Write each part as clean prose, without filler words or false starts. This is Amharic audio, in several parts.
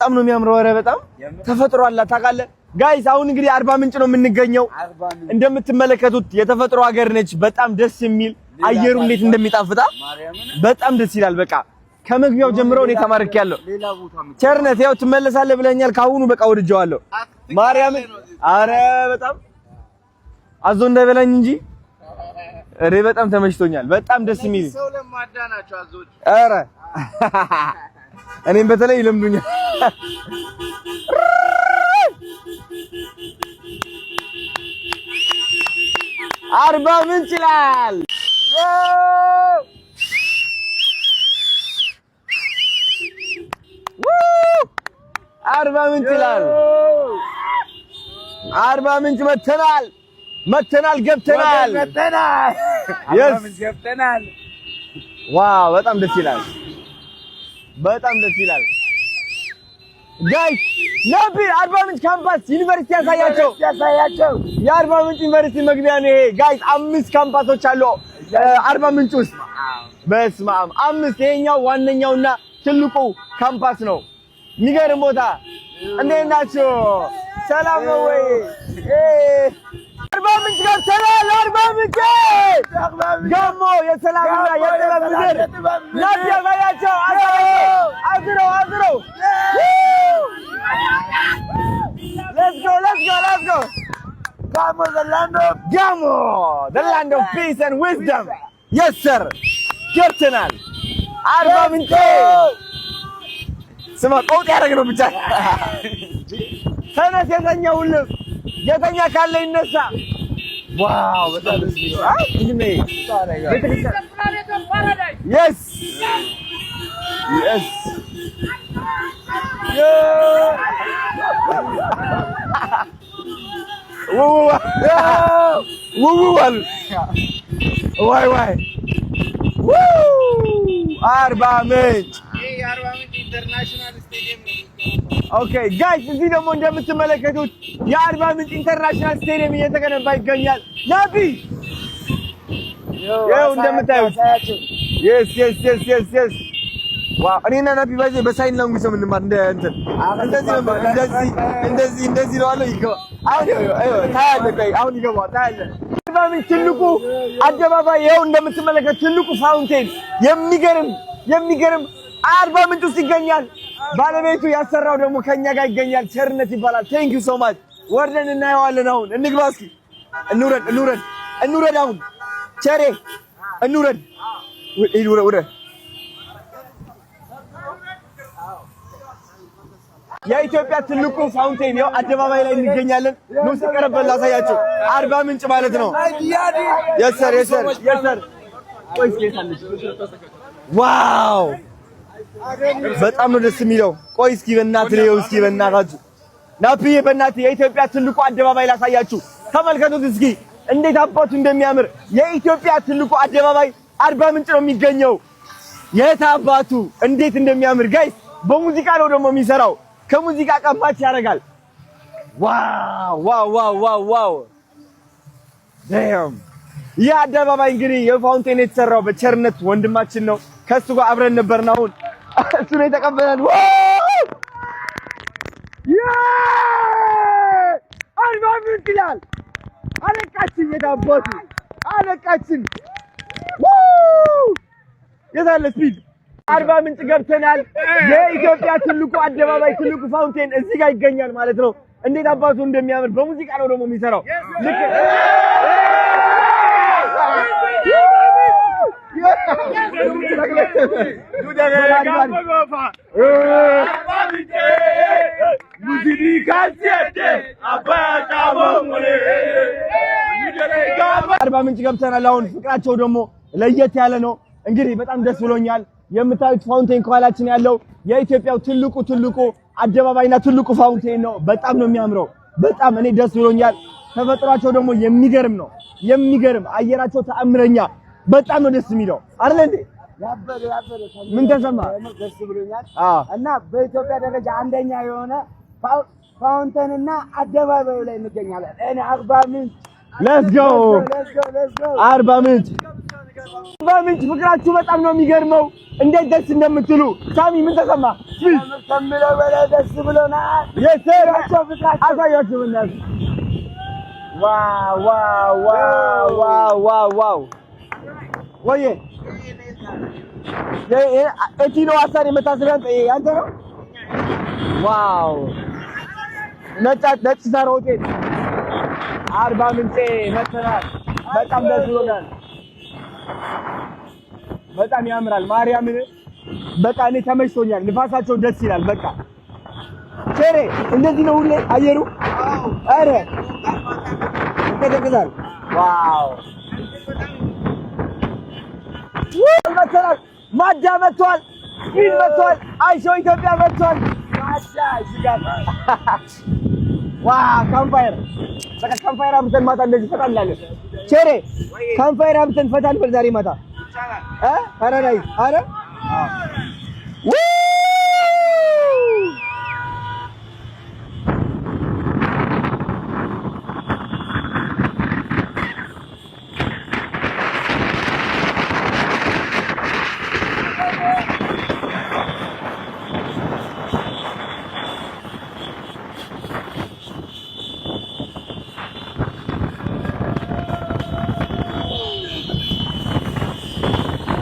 በጣም ነው የሚያምረው። ኧረ በጣም ተፈጥሮ አላት ታውቃለህ። Guys፣ አሁን እንግዲህ አርባ ምንጭ ነው የምንገኘው። እንደምትመለከቱት የተፈጥሮ ሀገር ነች። በጣም ደስ የሚል አየሩ እንዴት እንደሚጣፍጣ በጣም ደስ ይላል። በቃ ከመግቢያው ጀምሮ እኔ ተማርኬያለሁ። ቸርነት፣ ያው ትመለሳለህ ብለኛል። ካሁኑ በቃ ወድጀዋለሁ። ማርያምን፣ አረ በጣም አዞ እንዳይበላኝ እንጂ እኔ በጣም ተመችቶኛል። በጣም ደስ የሚል፣ ኧረ እኔም በተለይ ይለምዱኛል። አርባ ምንጭ ይላል። አርባ ምንጭ ይላል። አርባ ምንጭ መተናል፣ መተናል፣ ገብተናል። ገብተናል። Wow፣ በጣም ደስ ይላል። በጣም ደስ ይላል። Guys፣ ነቢ አርባ ምንጭ ካምፓስ ዩኒቨርሲቲ ያሳያቸው፣ ያሳያቸው። የአርባ ምንጭ ዩኒቨርሲቲ መግቢያ ነው ይሄ። Guys፣ አምስት ካምፓሶች አሉ አርባ ምንጭ ውስጥ። በስመ አብ፣ አምስት። ይሄኛው ዋነኛውና ትልቁ ካምፓስ ነው። የሚገርም ቦታ። እንዴት ናችሁ? ሰላም ነው ወይ? አርባ ምንጭ ገብተናል። አርባ ምንጭ፣ ጋሞ የሰላምና የጥበብ ምድር። ናቲ ያሳያቸው፣ አዝረው አዝረው። Let's go, let's go, let's go. ጋሞ the land of ጋሞ, the land of peace and wisdom. Yes sir. ገብተናል። አርባ ምንጭ። ስማ፣ ቀውጥ ያደረግ ነው ብቻ። ተነስ፣ የተኛ ሁሉም የተኛ ካለ ይነሳ። Wow፣ በጣም ደስ የሚለው ምንድን ነው ይሄ? ቤተክርስቲያን። Yes, ውው አሉ። ዋይ ዋይ፣ አርባ ምንጭ። Okay guys፣ እዚህ ደግሞ እንደምትመለከቱት የአርባ ምንጭ international ስቴዲየም እየተገነባ ይገኛል። ናቢ፣ ይኸው እንደምታዩት። Yes. Wow፣ እኔና ናቢ ባይዘ በ sign language ነው የምንማር። እንደ እንትን እንደዚህ ነው፣ እንደዚህ እንደዚህ እንደዚህ ነው አለ፣ ይገባ። አሁን ይኸው ታያለህ። ቆይ፣ አሁን ይገባዋል፣ ታያለህ። አርባ ምንጭ ትልቁ አደባባይ ይኸው እንደምትመለከት ትልቁ fountain የሚገርም የሚገርም አርባ ምንጭ ውስጥ ይገኛል። ባለቤቱ ያሰራው ደግሞ ከኛ ጋር ይገኛል። ቸርነት ይባላል። Thank you so much። ወርደን እናየዋለን። አሁን እንግባ እስኪ፣ እንውረድ፣ እንውረድ፣ እንውረድ። አሁን ቸሬ እንውረድ፣ ውረድ። የኢትዮጵያ ትልቁ fountain ያው አደባባይ ላይ እንገኛለን። ኑ ሲቀረበል ላሳያችሁ። አርባ ምንጭ ማለት ነው። Yes sir, yes sir, yes sir። ቆይ እስኪ የት አለች? Wow፣ በጣም ነው ደስ የሚለው። ቆይ እስኪ በእናትህ ነው፣ እስኪ በእናታችሁ ናፕዬ፣ በእናትህ የኢትዮጵያ ትልቁ አደባባይ ላሳያችሁ። ተመልከቱት እስኪ እንዴት አባቱ እንደሚያምር። የኢትዮጵያ ትልቁ አደባባይ አርባ ምንጭ ነው የሚገኘው። የት አባቱ እንዴት እንደሚያምር guys! በሙዚቃ ነው ደግሞ የሚሰራው። ከሙዚቃ ጋር match ያደርጋል። Wow, damn! ይህ አደባባይ እንግዲህ የ fountain የተሰራው በቸርነት ወንድማችን ነው። ከእሱ ጋር አብረን ነበርን። አሁን እሱ ነው የተቀበለን። Wow! አርባ ምንጭ ይላል አለቃችን። የት አባቱ አለቃችን የት አለ speed? አርባ ምንጭ ገብተናል። የኢትዮጵያ ትልቁ አደባባይ፣ ትልቁ fountain እዚህ ጋር ይገኛል ማለት ነው። እንዴት አባቱ እንደሚያምር! በሙዚቃ ነው ደግሞ የሚሰራው። ልክ አርባ ምንጭ ገብተናል። አሁን ፍቅራቸው ደግሞ ለየት ያለ ነው። እንግዲህ በጣም ደስ ብሎኛል። የምታዩት fountain ከኋላችን ያለው የኢትዮጵያው ትልቁ ትልቁ አደባባይና ትልቁ fountain ነው። በጣም ነው የሚያምረው። በጣም እኔ ደስ ብሎኛል። ተፈጥሯቸው ደግሞ የሚገርም ነው። የሚገርም አየራቸው ተአምረኛ። በጣም ነው ደስ የሚለው አይደል እንዴ? ያበደ ያበደ። ምን ተሰማ? ደስ ብሎኛል። እና በኢትዮጵያ ደረጃ አንደኛ የሆነ fountain እና አደባባዩ ላይ እንገኛለን። እኔ አርባ ምንጭ። Let's go. Let's go, let's go. አርባ ምንጭ። አርባ ምንጭ ፍቅራችሁ በጣም ነው የሚገርመው። እንዴት ደስ እንደምትሉ። ሳሚ፣ ምን ተሰማ? ከምለው በላይ ደስ ብሎናል። Yes sir. ፍቅራቸው። አሳያችሁ በእናትህ። Wow! ወዬ፣ ኤቲኖ ሀሳን የመታሰቢያ ያንተ ነው። Wow! ነጭ ነጭ ሳር ሆቴል አርባ ምንጭ መተናል። በጣም ደስ ብሎናል። በጣም ያምራል። ማርያምን በቃ እኔ ተመችቶኛል። ንፋሳቸው ደስ ይላል። በቃ ቼሬ እንደዚህ ነው ሁሌ አየሩ። ኧረ ይቀዘቅዛል። Wow፣ መተናል። ማዳ መጥቷል። ስፒድ መጥቷል። አይሾ ኢትዮጵያ መጥቷል። ማዳ እዚህ ጋር። Wow፣ campfire፣ በቃ campfire አብርተን ማታ እንደዚህ ፈታ እንላለን። ቼሬ፣ campfire አብርተን ፈታ እንበል ዛሬ ማታ paradise። አረ ው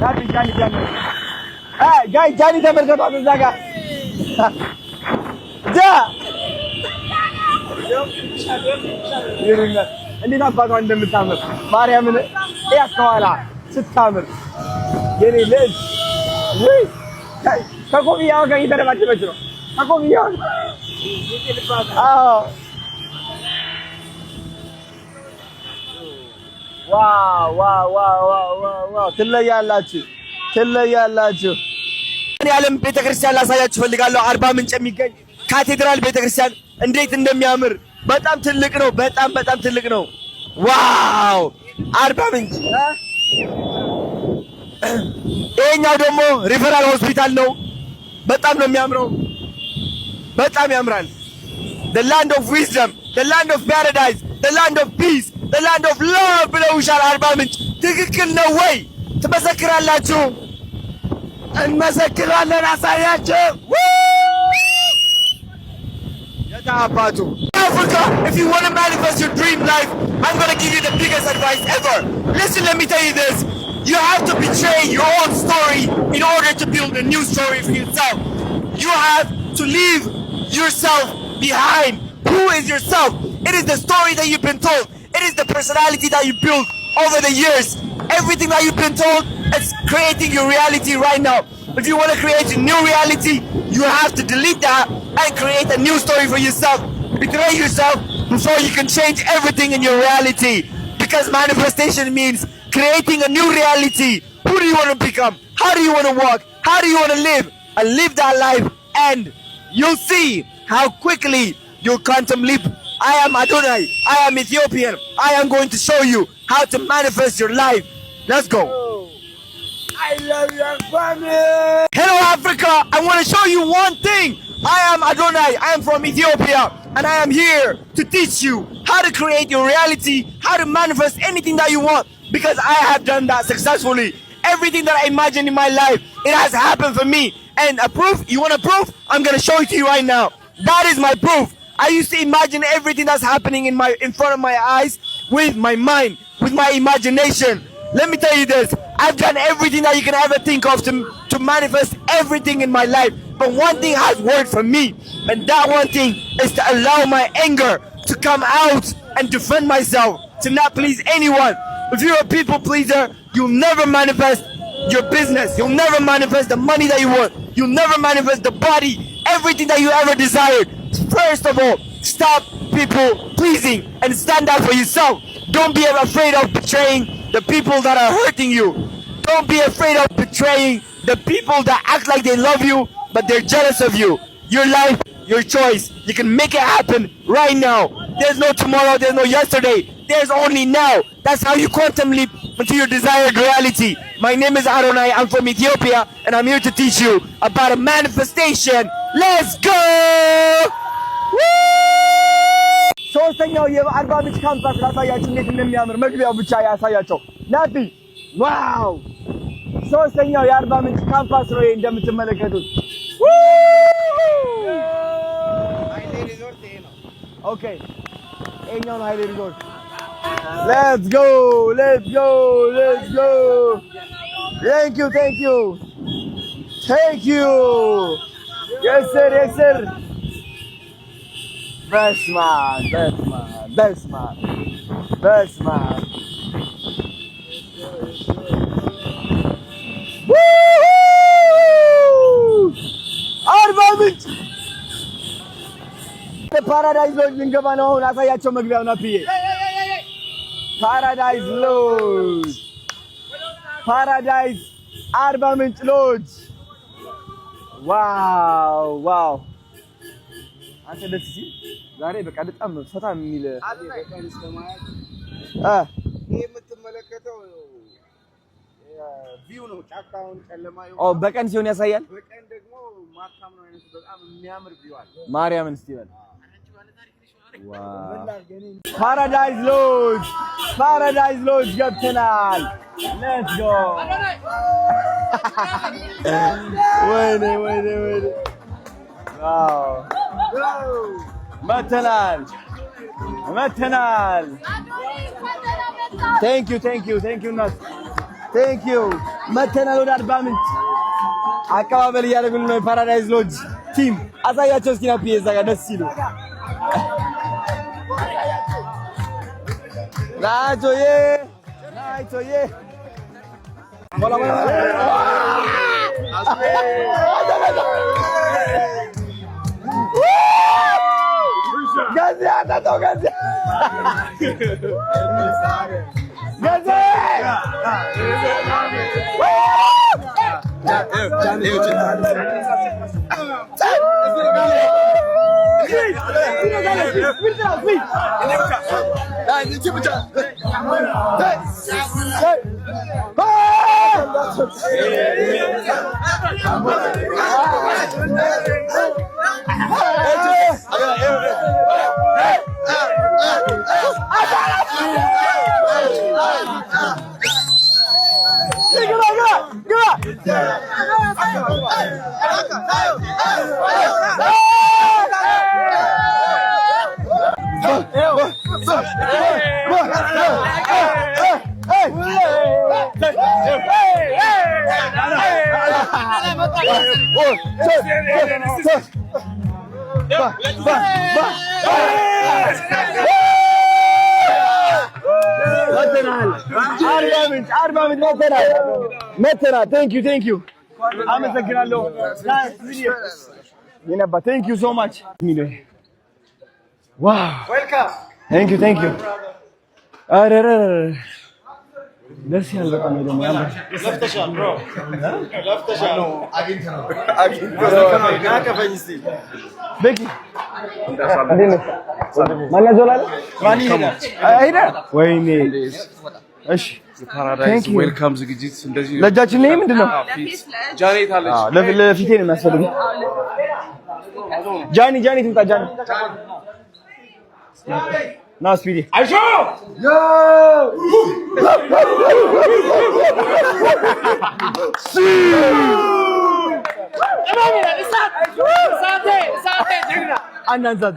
ጃኒ፣ ጃኒ፣ ጃኒ፣ guys፣ ጃኒ ተመልከቷት እዛ ጋር ጃ እንዴት አባቷ እንደምታምር፣ ማርያምን እያት፣ ከኋላ ስታምር የኔ ልጅ። ውይ፣ ከኮፍያዋ ጋር እየተደባደበች ነው። ከኮፍያዋ ጋር፣ አዎ። Wow! ትለያላችሁ፣ ትለያላችሁ። የዓለም ቤተክርስቲያን ላሳያችሁ እፈልጋለሁ። አርባ ምንጭ የሚገኝ ካቴድራል ቤተክርስቲያን እንዴት እንደሚያምር፣ በጣም ትልቅ ነው። በጣም በጣም ትልቅ ነው። Wow፣ አርባ ምንጭ። ይሄኛው ደግሞ ሪፈራል ሆስፒታል ነው። በጣም ነው የሚያምረው። በጣም ያምራል። The land of wisdom, the land of paradise, the land of peace, the land of love ብለውሻል አርባ ምንጭ። ትክክል ነው ወይ? ትመሰክራላችሁ? እንመሰክራለን። አሳያቸው። የታባቱ Africa, if you want to manifest your dream life, I'm going to give you the biggest advice ever. Listen, let me tell you this. You have to betray your own story in order to build a new story for yourself. You have to leave yourself behind. Who is yourself? It is the story that you've been told. It is the personality that you built over the years. Everything that you've been told, it's creating your reality right now. If you want to create a new reality, you have to delete that and create a new story for yourself. Betray yourself before you can change everything in your reality. Because manifestation means creating a new reality. Who do you want to become? How do you want to walk? How do you want to live? And live that life, and you'll see how quickly you'll quantum leap. I am Adonai. I am Ethiopian. I am going to show you how to manifest your life. Let's go. I love your family. Hello, Africa. I want to show you one thing. I am Adonai. I am from Ethiopia and I am here to teach you how to create your reality, how to manifest anything that you want, because I have done that successfully. Everything that I imagined in my life, it has happened for me. And a proof, you want a proof? I'm going to show it to you right now. That is my proof. I used to imagine everything that's happening in front of my eyes with my mind, with my imagination. Let me tell you this. I've done everything that you can ever think of to manifest everything in my life. But one thing has worked for me, and that one thing is to allow my anger to come out and defend myself, to not please anyone. If you're a people pleaser, you'll never manifest your business. You'll never manifest the money that you want. You'll never manifest the body, everything that you ever desired. First of all, stop people pleasing and stand up for yourself. Don't be afraid of betraying the people that are hurting you. Don't be afraid of betraying the people that act like they love you, but they're jealous of you. Your life, your choice. You can make it happen right now. There's no tomorrow, there's no yesterday. There's only now. That's how you quantum leap into your desired reality. My name is Adonai. I'm from Ethiopia, and I'm here to teach you about a manifestation. Let's go! ሶስተኛው የአርባ ምንጭ ካምፓስ ላሳያችሁ እንዴት እንደሚያምር፣ መግቢያው ብቻ ያሳያቸው ናቲ። Wow! ሶስተኛው የአርባ ምንጭ ካምፓስ ነው ይሄ እንደምትመለከቱት። Okay፣ ይሄኛው ነው ሃይሌ ሪዞርት። Let's go, let's go, let's go! Thank you, thank you, thank you! Yes sir, yes sir! በስመ አብ፣ በስመ አብ፣ በስመ አብ፣ በስመ አብ! አርባ ምንጭ ፓራዳይዝ ሎጅ ልንገባ ነው አሁን። አሳያቸው መግቢያውን አፕዬ። ፓራዳይዝ ሎጅ፣ ፓራዳይዝ አርባ ምንጭ ሎጅ። Wow, wow! አንተ ደስ ሲል ዛሬ በቃ በጣም ፈታ የሚል። ይሄ የምትመለከተው view ነው። ጫካውን ጨለማ። ኦ፣ በቀን ሲሆን ያሳያል። በቀን ደግሞ ማታም ነው አይነቱ በጣም የሚያምር view አለ። ማርያምን እስቲ በል። ፓራዳይዝ ሎጅ፣ ፓራዳይዝ ሎጅ ገብተናል። Let's go! ወይኔ ወይኔ ወይኔ! Wow! መተናል መተናል። Thank you, thank you, thank you እናት፣ thank you። መተናል ወደ አርባ ምንጭ። አቀባበል እያደረጉልን ነው የፓራዳይዝ ሎጅ team። አሳያቸው እስኪ ናፒ፣ እዛ ጋር ደስ ሲሉ ናቾዬ ናቾዬ። ሞላ ሞላ። ገዜ አጠጣው፣ ገዜ ገዜ። ግባ ግባ ግባ! መተናል። አርባ ምንጭ፣ አርባ ምንጭ መተናል መተናል። Thank you, thank you፣ አመሰግናለሁ። የኔ አባት፣ thank you so much። Wow, thank you, thank you። ኧረ ኧረ ደስ ያለ በጣም ነው ደግሞ ያምራል። ለፍተሻል bro፣ ለፍተሻል። ቤኪ፣ እንዴት ነህ? ማን ያዘውላል? ሄደ? ወይኔ፣ እሺ። ፓራዳይዝ welcome ዝግጅት እንደዚህ። ለእጃችን ላይ ምንድን ነው? ጃኔት አለች። ለፊቴ ነው የሚያስፈልገው። ጃኒ፣ ጃኒ ትምጣ። ጃኒ ና ስፒዲ። አይሾ። አንድ አንሳት።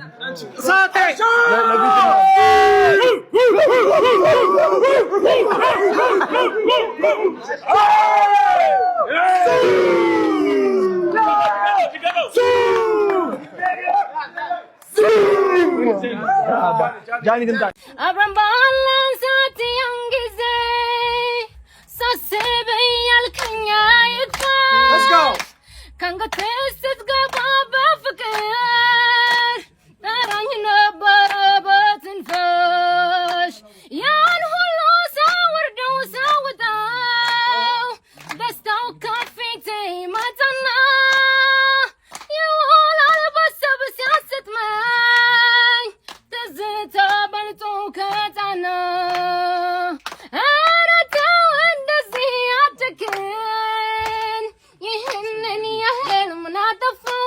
ጃኒ ትምጣ። አብረን ባለን ሰዓት ያን ጊዜ ሳስብ ያልከኝ አይጥፋሽ፣ ከአንገቴ ስትገባ በፍቅር ጠራኝ ነበረ በትንፋሽ። ያን ሁሉ ሳወርደው ሳወጣው ደስታው ከፊቴ ይመጣና ይውላል ባሰብ ሲያሰጥመኝ ትዝታ በልጦ ከጣና። ኧረ ተው እንደዚህ አትጨክን፣ ይህንን ያህል ምን አጠፋሁ?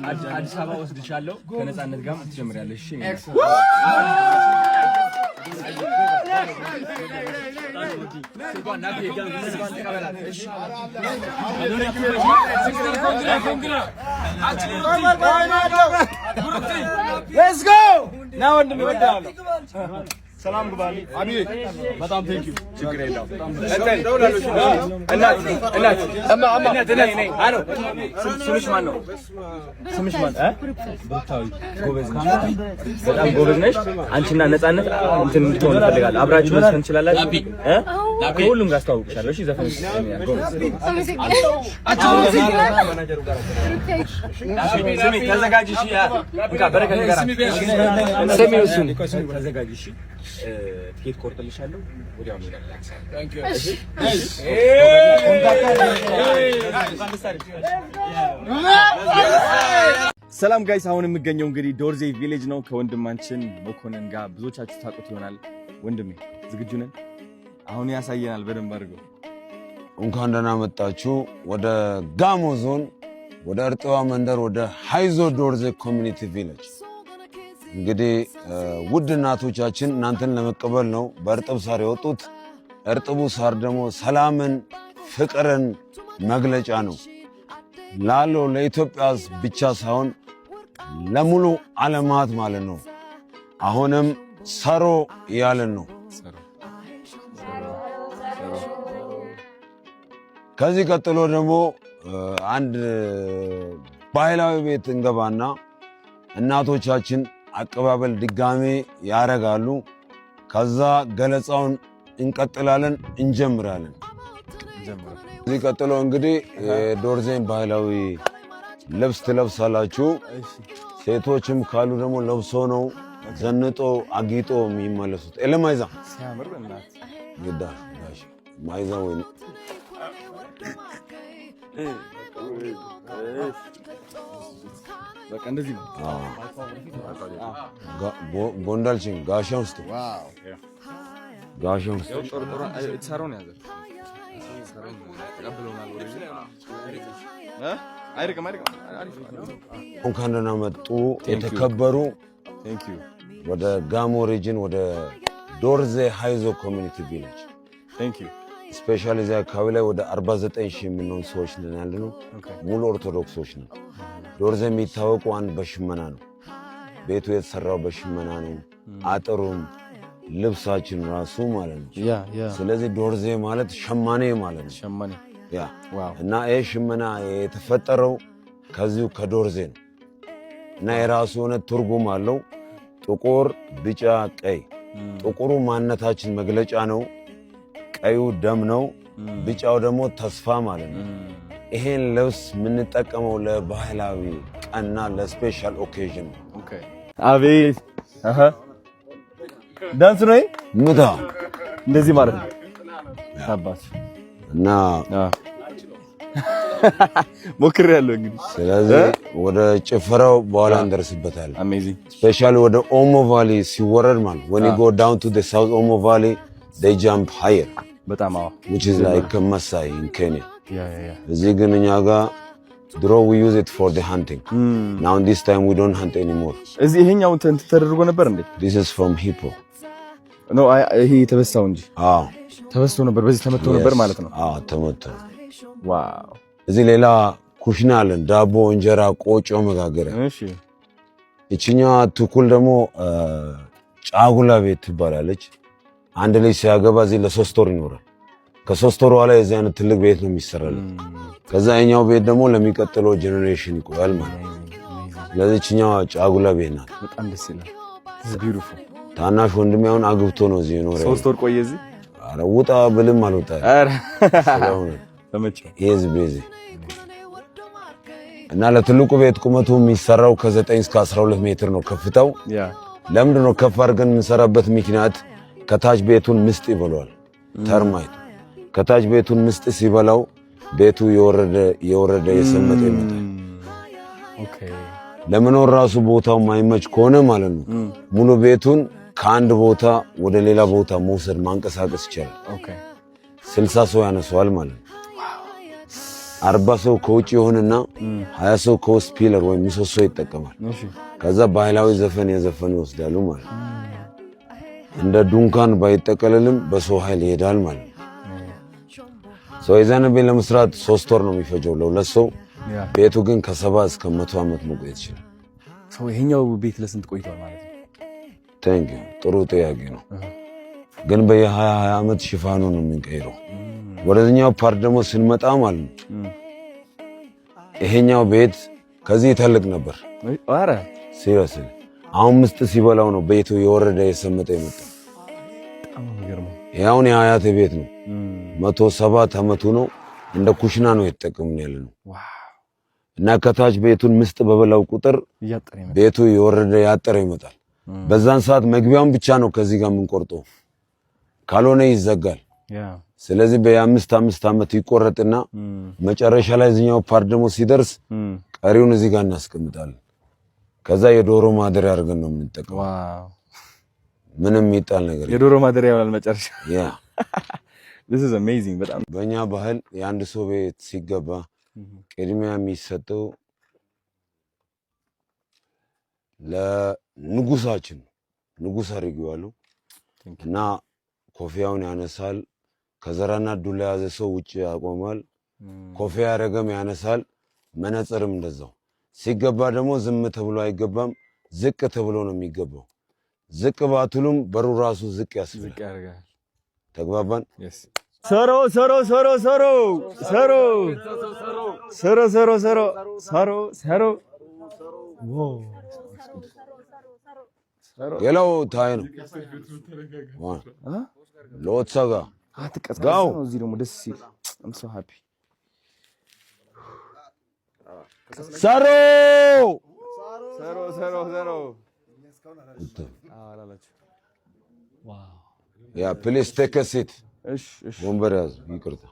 አዲስ አበባ ወስድሻለሁ። ከነፃነት ጋር ትጀምሪያለሽ። እሺ? Let's go! ና ወንድሜ እወድሃለሁ። ሰላም ግባልኝ። በጣም thank you። ችግር የለውም። እናት እናት እማ እማ እናት ነይ። አሎ፣ ስምሽ ማን ነው? ስምሽ ማን? ብሩክታዊት። ጎበዝ ነሽ፣ በጣም ጎበዝ ነሽ። አንቺና ነፃነት እንትን እንድትሆን እፈልጋለሁ። አብራችሁ መዝፈን ትችላላችሁ። እ ከሁሉም ጋር አስተዋውቅሻለሁ። እሺ፣ ዘፈን ጎበዝ። ስሚ፣ ተዘጋጅ። እሺ፣ እንካ በረከት ነገር ስሚ፣ እሱን ተዘጋጅ። እሺ፣ ትኬት ቆርጥልሻለሁ። ወዲያውኑ ይላል። ሰላም guys፣ አሁን የምገኘው እንግዲህ ዶርዜ village ነው ከወንድማችን መኮንን ጋር። ብዙዎቻችሁ ታውቁት ይሆናል። ወንድሜ ዝግጁ ነን? አሁን ያሳየናል በደንብ አድርገው። እንኳን ደህና መጣችሁ ወደ ጋሞ ዞን፣ ወደ እርጥባ መንደር፣ ወደ ሃይዞ ዶርዜ community village። እንግዲህ ውድ እናቶቻችን እናንተን ለመቀበል ነው በእርጥብ ሳር የወጡት። እርጥቡ ሳር ደግሞ ሰላምን፣ ፍቅርን መግለጫ ነው ላለው ለኢትዮጵያ ብቻ ሳይሆን ለሙሉ ዓለማት ማለት ነው። አሁንም ሰሮ እያልን ነው። ከዚህ ቀጥሎ ደግሞ አንድ ባህላዊ ቤት እንገባና እናቶቻችን አቀባበል ድጋሜ ያደርጋሉ። ከዛ ገለጻውን እንቀጥላለን፣ እንጀምራለን። ከዚህ ቀጥሎ እንግዲህ የዶርዜን ባህላዊ ልብስ ትለብሳላችሁ። ሴቶችም ካሉ ደግሞ ለብሶ ነው ዘንጦ አጊጦ የሚመለሱት። ኤለማይዛ ማይዛ ወይ በቃ እንደዚህ ነው። ጎንዳልችን ጋሻ ውስጥ ጋሻ ውስጥ እንኳን ደህና መጡ የተከበሩ ወደ ጋሞ region፣ ወደ ዶርዜ ሃይዞ community village። Specially እዚያ አካባቢ ላይ ወደ 49 ሺህ የምንሆን ሰዎች ነን ያለነው። ሙሉ ኦርቶዶክሶች ነን። ዶርዜ የሚታወቁ አንድ በሽመና ነው። ቤቱ የተሰራው በሽመና ነው። አጥሩም ልብሳችን ራሱ ማለት ነው። ስለዚህ ዶርዜ ማለት ሸማኔ ማለት ነው። Yeah፣ እና ይህ ሽመና የተፈጠረው ከዚሁ ከዶርዜ ነው እና የራሱ የሆነ ትርጉም አለው። ጥቁር፣ ቢጫ፣ ቀይ። ጥቁሩ ማንነታችን መግለጫ ነው። ቀዩ ደም ነው። ቢጫው ደግሞ ተስፋ ማለት ነው። ይሄን ልብስ የምንጠቀመው ለባህላዊ ቀንና ለ special occasion ነው። አቤት ዳንስ ነው ምታ እንደዚህ ማለት ነው። አባት እና ሞክሬያለሁ እንግዲህ። ስለዚህ ወደ ጭፈራው በኋላ እንደርስበታለን። Amazing። Specially ወደ ኦሞ valley ሲወረድ ማለት when you go down to the South Omo Valley, they jump higher. በጣም አዎ። Which is like Maasai in Kenya. Yeah. እዚህ ግን እኛ ጋር ድሮ we use it for the hunting. Now this time we don't hunt anymore. እዚህ ይሄኛው እንትን ተደርጎ ነበር እንዴ? This is from hippo. No፣ ይሄ የተበሳው እንጂ። አዎ። ተበስቶ ነበር፣ በዚህ ተመቶ ነበር ማለት ነው። አዎ፣ ተመቶ። Wow። እዚህ ሌላ ኩሽና አለን፣ ዳቦ፣ እንጀራ፣ ቆጮ መጋገሪያ። ይችኛዋ ትኩል ደግሞ ጫጉላ ቤት ትባላለች። አንድ ልጅ ሲያገባ እዚህ ለ3 ወር ይኖራል። ከ3 ወር በኋላ የዚህ አይነት ትልቅ ቤት ነው የሚሰራለት። ከዛ የኛው ቤት ደግሞ ለሚቀጥለው generation ይቆያል ማለት ነው። ስለዚህ ይችኛዋ ጫጉላ ቤት ናት። በጣም ደስ ይላል። Beautiful። ታናሽ ወንድሜ አሁን አግብቶ ነው እዚህ የኖረ። 3 ወር ቆየ እዚህ። ኧረ ውጣ ብልም አልወጣ። ኧረ ተመቸው። He's busy። እና ለትልቁ ቤት ቁመቱ የሚሰራው ከ9 እስከ 12 ሜትር ነው ከፍታው። ለምንድን ነው ከፍ አድርገን የምንሰራበት ምክንያት? ከታች ቤቱን ምስጥ ይበላዋል። Termite ከታች ቤቱን ምስጥ ሲበላው ቤቱ የወረደ የወረደ የሰመጠ ይመጣል። ለመኖር ራሱ ቦታው ማይመች ከሆነ ማለት ነው ሙሉ ቤቱን ከአንድ ቦታ ወደ ሌላ ቦታ መውሰድ፣ ማንቀሳቀስ ይቻላል። 60 ሰው ያነሰዋል ማለት ነው። 40 ሰው ከውጭ ይሆንና 20 ሰው ከውስጥ pillar ወይም ምሰሶ ይጠቀማል። ከዛ ባህላዊ ዘፈን የዘፈኑ ይወስዳሉ ማለት ነው። እንደ ዱንካን ባይጠቀልልም በሰው ኃይል ይሄዳል ማለት ነው። So የዛን ቤት ለመስራት 3 ወር ነው የሚፈጀው ለሁለት ሰው። ቤቱ ግን ከ70 እስከ 100 ዓመት መቆየት ይችላል። So ይሄኛው ቤት ለስንት ቆይቷል ማለት ነው? Thank you፣ ጥሩ ጥያቄ ነው። ግን በየሀያ ሀያ ዓመት ሽፋኑ ነው የምንቀይረው። ወደዚኛው part ደግሞ ስንመጣ ማለት ነው ይሄኛው ቤት ከዚህ ይተልቅ ነበር። ኧረ! Seriously፣ አሁን ምስጥ ሲበላው ነው ቤቱ የወረደ የሰመጠ የመጣው። በጣም ነው የሚገርመው። ይሄ አሁን የአያቴ ቤት ነው። 107 ዓመቱ ነው። እንደ ኩሽና ነው የተጠቀምን ያለ ነው። እና ከታች ቤቱን ምስጥ በበላው ቁጥር እያጠረ ይመጣል። ቤቱ የወረደ ያጠረ ይመጣል። በዛን ሰዓት መግቢያውን ብቻ ነው ከዚህ ጋር የምንቆርጠው፣ ካልሆነ ይዘጋል። ስለዚህ በየአምስት አምስት ዓመት ይቆረጥና መጨረሻ ላይ እዚኛው part ደግሞ ሲደርስ ቀሪውን እዚህ ጋር እናስቀምጣለን። ከዛ የዶሮ ማደሪያ አድርገን ነው የምንጠቀመው። ምንም የሚጣል ነገር የለም። የዶሮ ማደሪያ ይሆናል መጨረሻ። Yeah. This is amazing በጣም። በእኛ ባህል የአንድ ሰው ቤት ሲገባ ቅድሚያ የሚሰጠው ለንጉሳችን ነው። ንጉስ አድርጌዋለሁ እና ኮፊያውን ያነሳል። ከዘራና ዱላ የያዘ ሰው ውጭ ያቆማል። ኮፊያ ያደረገም ያነሳል። መነጽርም እንደዛው። ሲገባ ደግሞ ዝም ተብሎ አይገባም። ዝቅ ተብሎ ነው የሚገባው። ዝቅ ባትሉም በሩ ራሱ ዝቅ ያስብላል። ዝቅ ያደርጋል። ተግባባን? Yes. ሰሮ ሰሮ ሰሮ ሰሮ ሰሮ ሰሮ ሰሮ ሰሮ ሰሮ ሰሮ። ሌላው ታይ ነው ሎትሰጋ። አትቀዝቀዝ ጋው። ነው እዚህ ደግሞ ደስ ሲል። I'm so happy. ሰሮ። ሰሮ ሰሮ ሰሮ። አላላችሁ። Yeah, please take seat. እሺ እሺ። ወንበር ያዙ። ይቅርታ።